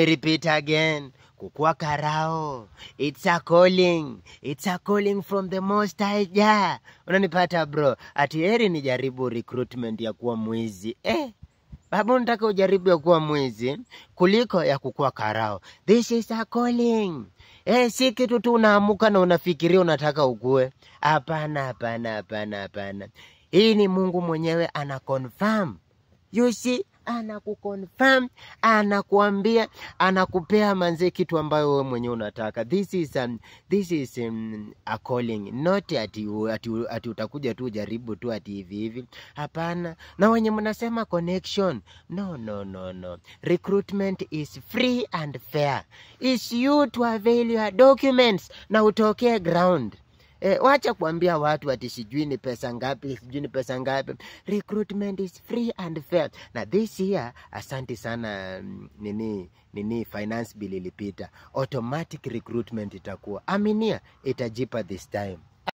Repeat again. Kukua karao. It's a calling. It's a calling from the Most High Jah. Unanipata bro? Ati heri nijaribu recruitment ya kuwa mwizi. Eh? Babu, nataka ujaribu ya kuwa mwizi kuliko ya kukua karao. This is a calling. Eh, si kitu tu unaamuka na unafikiria unataka ukue. Hapana, hapana, hapana, hapana. Hii ni Mungu mwenyewe ana confirm. You see, anakuconfirm, anakuambia, anakupea manze kitu ambayo wewe mwenyewe unataka. This is a calling, not ati utakuja tu ujaribu tu ati hivi hivi. Hapana. Na wenye mnasema connection, no, no, no, no. Recruitment is free and fair. It's you to avail your documents na utokee ground. E, wacha kuambia watu ati sijui ni pesa ngapi, sijui ni pesa ngapi. Recruitment is free and fair. Na this year, asante sana nini finance bill ilipita. Automatic recruitment itakuwa. Aminia itajipa this time.